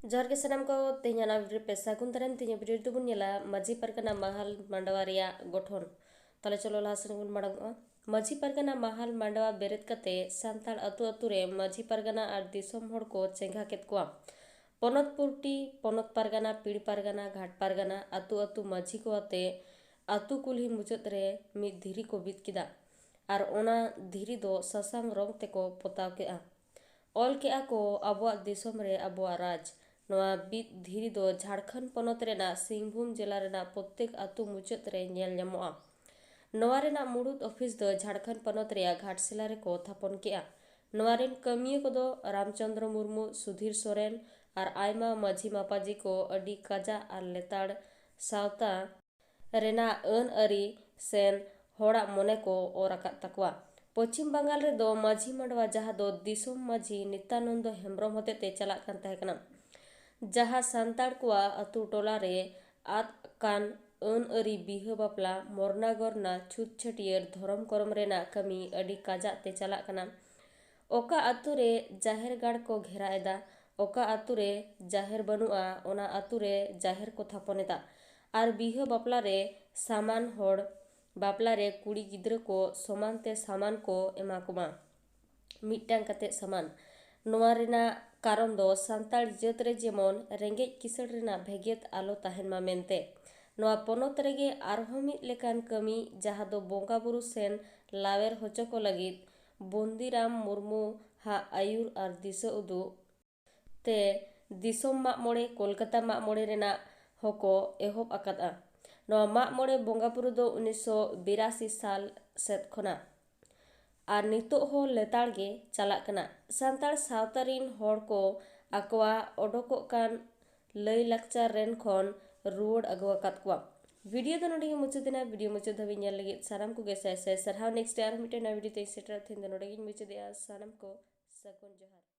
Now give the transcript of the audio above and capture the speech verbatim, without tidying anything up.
ᱡᱚᱦᱟᱨ ᱜᱮ ᱥᱟᱱᱟᱢ ᱠᱚ, ᱛᱮᱦᱮᱧᱟᱜ ᱱᱚᱣᱟ video ᱨᱮ ᱯᱮ ᱥᱟᱹᱜᱩᱱ ᱫᱟᱨᱟᱢ᱾ ᱛᱮᱦᱮᱧᱟᱜ video ᱨᱮᱫᱚ ᱵᱚᱱ ᱧᱮᱞᱟ ᱢᱟᱹᱡᱷᱤ ᱯᱟᱨᱜᱟᱱᱟ ᱢᱟᱦᱟᱞ ᱢᱟᱰᱣᱟ ᱨᱮᱭᱟᱜ ᱜᱚᱴᱷᱚᱱ᱾ ᱛᱟᱦᱞᱮ ᱪᱚᱞᱚ ᱞᱟᱦᱟ ᱥᱮᱱ ᱵᱚᱱ ᱢᱟᱲᱟᱝᱚᱜᱼᱟ᱾ ᱢᱟᱹᱡᱷᱤ ᱯᱟᱨᱜᱟᱱᱟ ᱢᱟᱦᱟᱞ ᱢᱟᱰᱣᱟ ᱵᱮᱨᱮᱫ ᱠᱟᱛᱮ ᱥᱟᱱᱛᱟᱲ ᱟᱹᱛᱩ ᱟᱹᱛᱩ ᱨᱮ ᱢᱟᱹᱡᱷᱤ ᱯᱟᱨᱜᱟᱱᱟ ᱟᱨ ᱫᱤᱥᱚᱢ ᱦᱚᱲ ᱠᱚ ᱪᱮᱸᱜᱷᱟ ᱠᱮᱫ ᱠᱚᱣᱟ᱾ ᱯᱚᱱᱚᱛ ᱯᱩᱨᱴᱤ, ᱯᱚᱱᱚᱛ ᱯᱟᱨᱜᱟᱱᱟ, ᱯᱤᱲ ᱯᱟᱨᱜᱟᱱᱟ, ᱜᱷᱟᱴ ᱯᱟᱨᱜᱟᱱᱟ, ᱟᱹᱛᱩ ᱟᱹᱛᱩ ᱢᱟᱹᱡᱷᱤ ᱠᱚ ᱟᱛᱮ ᱟᱹᱛᱩ ᱠᱩᱞᱦᱤ ᱢᱩᱪᱟᱹᱫ ᱨᱮ ᱢᱤᱫ ᱫᱷᱤᱨᱤ ᱠᱚ ᱵᱤᱫ ᱠᱮᱫᱟ ᱟᱨ ᱚᱱᱟ ᱫᱷᱤᱨᱤ ᱫᱚ ᱥᱟᱥᱟᱝ ᱨᱚᱝ ᱛᱮᱠᱚ ᱯᱚᱛᱟᱣ ᱠᱮᱫᱼᱟ᱾ ᱚᱞ ᱠᱮᱫᱼᱟ ᱠᱚ, "ᱟᱵᱚᱣᱟᱜ ᱫᱤᱥᱚᱢ ᱨᱮ ᱟᱵᱚᱣᱟᱜ ᱨᱟᱡᱽ᱾" ᱱᱚᱣᱟ ᱵᱤᱫ ᱫᱷᱤᱨᱤ ᱫᱚ ᱡᱷᱟᱲᱠᱷᱚᱸᱰ ᱯᱚᱱᱚᱛ ᱨᱮᱱᱟᱜ ᱥᱤᱝᱵᱷᱩᱢ ᱡᱮᱞᱟ ᱨᱮᱱᱟᱜ ᱯᱨᱚᱛᱮᱠ ᱟᱹᱛᱩ ᱢᱩᱪᱟᱹᱫ ᱨᱮ ᱧᱮᱞ ᱧᱟᱢᱚᱜᱼᱟ᱾ ᱱᱚᱣᱟ ᱨᱮᱱᱟᱜ ᱢᱩᱲᱩᱫ ᱚᱯᱷᱤᱥ ᱫᱚ ᱡᱷᱟᱲᱠᱷᱚᱸᱰ ᱯᱚᱱᱚᱛ ᱨᱮᱭᱟᱜ ᱜᱷᱟᱴᱥᱤᱞᱟ ᱨᱮᱠᱚ ᱛᱷᱟᱯᱚᱱ ᱠᱮᱫᱼᱟ᱾ ᱱᱚᱣᱟ ᱨᱮᱱ ᱠᱟᱹᱢᱤᱭᱟᱹ ᱠᱚᱫᱚ ᱨᱟᱢᱪᱚᱸᱫᱽᱨᱚ ᱢᱩᱨᱢᱩ, ᱥᱩᱫᱷᱤᱨ ᱥᱚᱨᱮᱱ ᱟᱨ ᱟᱭᱢᱟ ᱢᱟᱹᱡᱷᱤ ᱢᱟᱯᱟᱡᱤ ᱠᱚ ᱟᱹᱰᱤ ᱠᱟᱡᱟᱜ ᱟᱨ ᱞᱮᱛᱟᱲ ᱥᱟᱶᱛᱟ ᱨᱮᱱᱟᱜ ᱟᱹᱱ ᱟᱹᱨᱤ ᱥᱮᱱ ᱦᱚᱲᱟᱜ ᱢᱚᱱᱮ ᱠᱚ ᱚᱨ ᱟᱠᱟᱫ ᱛᱟᱠᱚᱣᱟ᱾ ᱯᱚᱪᱷᱤᱢ ᱵᱟᱝᱜᱟᱞ ᱨᱮᱫᱚ ᱢᱟᱹᱡᱷᱤ ᱢᱟᱰᱣᱟ, ᱡᱟᱦᱟᱸ ᱫᱚ ᱫᱤᱥᱚᱢ ᱢᱟᱹᱡᱷᱤ ᱱᱤᱛᱭᱟᱱᱚᱱᱫᱚ ᱦᱮᱢᱵᱨᱚᱢ ᱦᱚᱛᱮᱛᱮ ᱪᱟᱞᱟᱜ ᱠᱟᱱ ᱛᱟᱦᱮᱸ ᱠᱟᱱᱟ, ᱡᱟᱦᱟᱸ ᱥᱟᱱᱛᱟᱲ ᱠᱚᱣᱟᱜ ᱟᱹᱛᱩ ᱴᱚᱞᱟ ᱨᱮ ᱟᱫ ᱠᱟᱱ ᱟᱹᱱ ᱟᱹᱨᱤ, ᱵᱤᱦᱟᱹ ᱵᱟᱯᱞᱟ, ᱢᱚᱨᱱᱟ ᱜᱚᱨᱱᱟ, ᱪᱷᱩᱛ ᱪᱷᱟᱹᱴᱭᱟᱹᱨ, ᱫᱷᱚᱨᱚᱢ ᱠᱚᱨᱚᱢ ᱨᱮᱱᱟᱜ ᱠᱟᱹᱢᱤ ᱟᱹᱰᱤ ᱠᱟᱡᱟᱜ ᱛᱮ ᱪᱟᱞᱟᱜ ᱠᱟᱱᱟ᱾ ᱚᱠᱟ ᱟᱹᱛᱩ ᱨᱮ ᱡᱟᱦᱮᱨ ᱜᱟᱲ ᱠᱚ ᱜᱷᱮᱨᱟ ᱮᱫᱟ, ᱚᱠᱟ ᱟᱹᱛᱩ ᱨᱮ ᱡᱟᱦᱮᱨ ᱵᱟᱹᱱᱩᱜᱼᱟ, ᱚᱱᱟ ᱟᱹᱛᱩ ᱨᱮ ᱡᱟᱦᱮᱨ ᱠᱚ ᱛᱷᱟᱯᱚᱱ ᱮᱫᱟ᱾ ᱟᱨ ᱵᱤᱦᱟᱹ ᱵᱟᱯᱞᱟ ᱨᱮ ᱥᱟᱢᱟᱱ ᱦᱚᱲ, ᱵᱟᱯᱞᱟ ᱨᱮ ᱠᱩᱲᱤ ᱜᱤᱫᱽᱨᱟᱹ ᱠᱚ ᱥᱚᱢᱟᱱ ᱛᱮ ᱥᱟᱢᱟᱱ ᱠᱚ ᱮᱢᱟ ᱠᱚᱢᱟ, ᱢᱤᱫᱴᱟᱝ ᱠᱟᱛᱮ ᱥᱟᱢᱟᱱ᱾ ᱱᱚᱣᱟ ᱨᱮᱱᱟᱜ ᱠᱟᱨᱚᱱ ᱫᱚ ᱥᱟᱱᱛᱟᱲ ᱡᱟᱹᱛ ᱨᱮ ᱡᱮᱢᱚᱱ ᱨᱮᱸᱜᱮᱡ ᱠᱤᱥᱟᱹᱬ ᱨᱮᱱᱟᱜ ᱵᱷᱮᱜᱮᱫ ᱟᱞᱚ ᱛᱟᱦᱮᱱ ᱢᱟ ᱢᱮᱱᱛᱮ᱾ ᱱᱚᱣᱟ ᱯᱚᱱᱚᱛ ᱨᱮᱜᱮ ᱟᱨᱦᱚᱸ ᱢᱤᱫ ᱞᱮᱠᱟᱱ ᱠᱟᱹᱢᱤ, ᱡᱟᱦᱟᱸ ᱫᱚ ᱵᱚᱸᱜᱟ ᱵᱩᱨᱩ ᱥᱮᱱ ᱞᱟᱣᱮᱨ ᱦᱚᱪᱚ ᱠᱚ ᱞᱟᱹᱜᱤᱫ ᱵᱚᱱᱫᱤᱨᱟᱢ ᱢᱩᱨᱢᱩ ᱦᱟᱜ ᱟᱹᱭᱩᱨ ᱟᱨ ᱫᱤᱥᱟᱹ ᱩᱫᱩᱜ ᱛᱮ ᱫᱤᱥᱚᱢ ᱢᱟᱜ ᱢᱚᱬᱮ, ᱠᱳᱞᱠᱟᱛᱟ ᱢᱟᱜ ᱢᱚᱬᱮ ᱨᱮᱱᱟᱜ ᱦᱚᱸᱠᱚ ᱮᱦᱚᱵ ᱟᱠᱟᱫᱼᱟ᱾ ᱱᱚᱣᱟ ᱢᱟᱜ ᱢᱚᱬᱮ ᱵᱚᱸᱜᱟ ᱵᱩᱨᱩ ᱫᱚ ᱩᱱᱤᱥᱥᱚ ᱵᱤᱨᱟᱥᱤ ᱥᱟᱞ ᱥᱮᱫ ᱠᱷᱚᱱᱟᱜ ᱟᱨ ᱱᱤᱛᱚᱜ ᱦᱚᱸ ᱞᱮᱛᱟᱲ ᱜᱮ ᱪᱟᱞᱟᱜ ᱠᱟᱱᱟ᱾ ᱥᱟᱱᱛᱟᱲ ᱥᱟᱶᱛᱟ ᱨᱤᱱ ᱦᱚᱲ ᱠᱚ ᱟᱠᱚᱣᱟᱜ ᱚᱰᱚᱠᱚᱜ ᱠᱟᱱ ᱞᱟᱹᱭ ᱞᱟᱠᱪᱟᱨ ᱨᱮᱱ ᱠᱷᱚᱱ ᱨᱩᱣᱟᱹᱲ ᱟᱹᱜᱩ ᱟᱠᱟᱫ ᱠᱚᱣᱟ᱾ ᱵᱷᱤᱰᱤᱭᱳ ᱫᱚ ᱱᱚᱰᱮ ᱜᱮ ᱢᱩᱪᱟᱹᱫ ᱮᱱᱟ᱾ ᱵᱷᱤᱰᱤᱭᱳ ᱢᱩᱪᱟᱹᱫ ᱫᱷᱟᱹᱵᱤᱡ ᱧᱮᱞ ᱞᱟᱹᱜᱤᱫ ᱥᱟᱱᱟᱢ ᱠᱚᱜᱮ ᱥᱟᱭ ᱥᱟᱭ ᱥᱟᱨᱦᱟᱣ᱾ ᱱᱮᱠᱥᱴ ᱟᱨ ᱢᱤᱫᱴᱮᱱ ᱱᱟᱣᱟ ᱵᱷᱤᱰᱤᱭᱳ ᱛᱮᱧ ᱥᱮᱴᱮᱨᱟ᱾ ᱛᱮᱦᱮᱧ ᱫᱚ ᱱᱚᱰᱮ ᱜᱤᱧ ᱢᱩᱪᱟᱹᱫᱮᱜᱼᱟ᱾ ᱥᱟᱱᱟᱢ ᱠᱚ ᱥᱟᱹᱜᱩᱱ ᱡᱚᱦᱟᱨ᱾